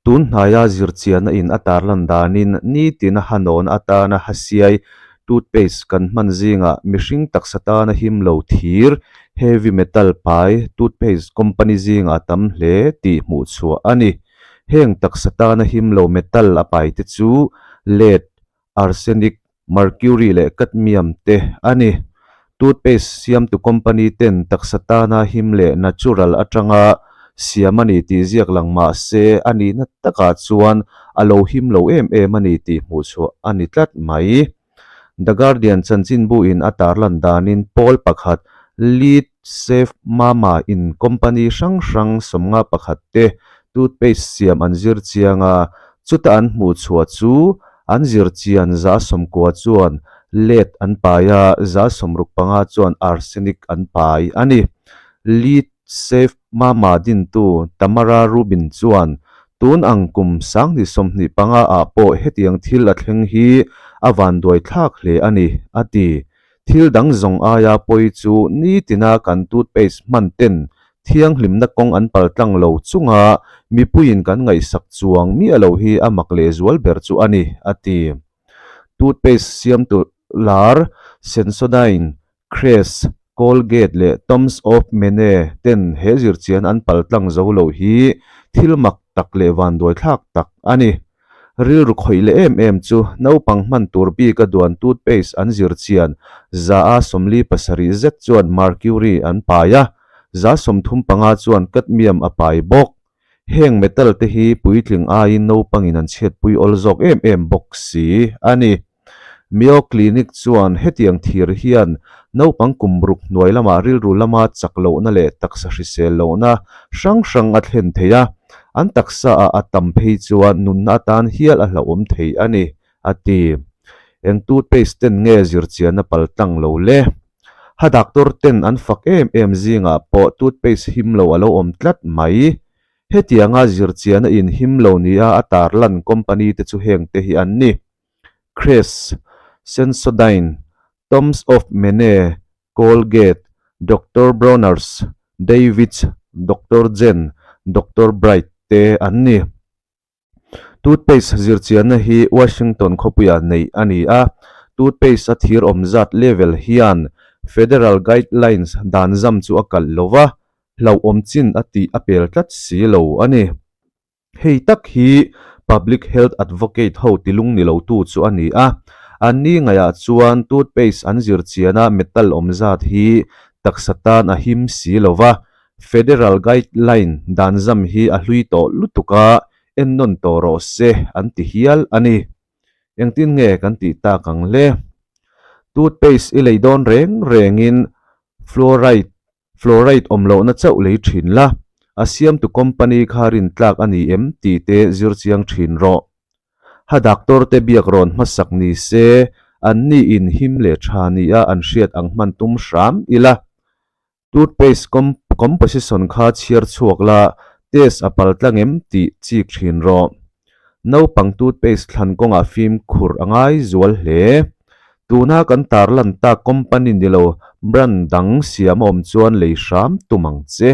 Tun hnaia zirchianna in a tarlan danin nitin a hanawn atana hasiai toothpaste kan hman zingah mihring taksa tana him lo thir, heavy metal, pai toothpaste company zingah a tam hle tih hmuh chhuah a ni. Heng taksa tana him lo metal a pai te chu lead, arsenic, mercury leh cadmium te a ni. Toothpaste siamtu company ten taksa tana him leh natural atanga siam a ni tih ziak lang mah se a nihna takah chuan a lo him lo em em a ni tih hmuh chhuah a ni tlat mai. The Guardian chanchinbu in a tarlan danin pawl pakhat Lead Safe Mama in company hrang hrang sawmnga pakhat te toothpaste siam an zir chiang a, chuta an hmuh chhuah chu an zir chian 190 chuan lead an pai a, 65 chuan arsenic an pai a ni. Lead Safe Mama dintu Tamara Rubin chuan, Tun ang kum 2025 ah pawh hetiang thil a thleng hi a vanduai thlak hle a ni, a ti. Thil dang zawng aia pawi chu nitina kan toothpaste hman ten thianghlimna kawng an paltlang lo chunga mipuiin kan ngaihsak chuang miah lo hi a mak lehzual ber chu a ni, a ti. Toothpaste siamtu lar Sensodyne Crest, Colgate leh Toms of Maine ten he zirchian an paltlang zo loh hi thil mak tak leh vanduaithlak tak a ni. Rilru khawih leh em em chu naupang hman tur bika duan toothpaste an zirchian 147 zet chuan mercury an pai a, 35 chuan cadmium a pai bawk. Heng metal te hi puitling aiin naupangin an chhiatpui awl zawk em em bawk si a ni. Mayo Clinic chuan hetiang thir hian naupang kum ruk hnuai lamah rilru lama chak lohna leh taksa hrisel lohna hrang hrang a thlen thei a, an taksa ah a tam phei chuan nunna atan hial a hlauhawm thei a ni, a ti. Eng toothpaste ten nge zirchianna paltlang lo le? Ha doctor ten an fak em em zingah pawh toothpaste him lo a lo awm tlat mai. Hetianga zirchianna in him lo nia a tarlan company te chu heng te hi an ni. Crest, Sensodyne, Toms of Maine, Colgate, Doctor Bronner's, Davids, Doctor Jen, Doctor Bright te an ni. Toothpaste zirchianna hi Washington khawpuiah neih a ni a, toothpaste a thir awm zat level hian federal guidelines dan zam chu a kalh lo va, hlauhawm chin a tih a pel tlat si lo a ni. Hei tak hi public health advocate ho tilung ni lotu chu a ni a, anni ngaihah chuan toothpaste an zirchiana metal awm zat hi taksa tan a him si lo va, Federal guideline dan zam hi a hlui tawh lutuk a, ennawn tawh rawh se an ti hial a ni. Engtin nge kan tih tak ang le? Toothpaste i lei dawn reng rengin fluoride, fluoride awm lohna chauh lei thin la, a siamtu company kha rintlak a ni em tih te zir chiang thin rawh. Ha doctor te biak rawn hmasak ni se, anni in him leh tha nia an hriat ang hman tum hram ila. Toothpaste composition kha chhiar chhuak la, test a pal tlang em tih chik thin rawh. Naupang toothpaste thlan kawngah fimkhur a ngai zual hle. Tuna kan tarlan tak company ni lo brand dang siam a awm chuan lei hram tum ang che.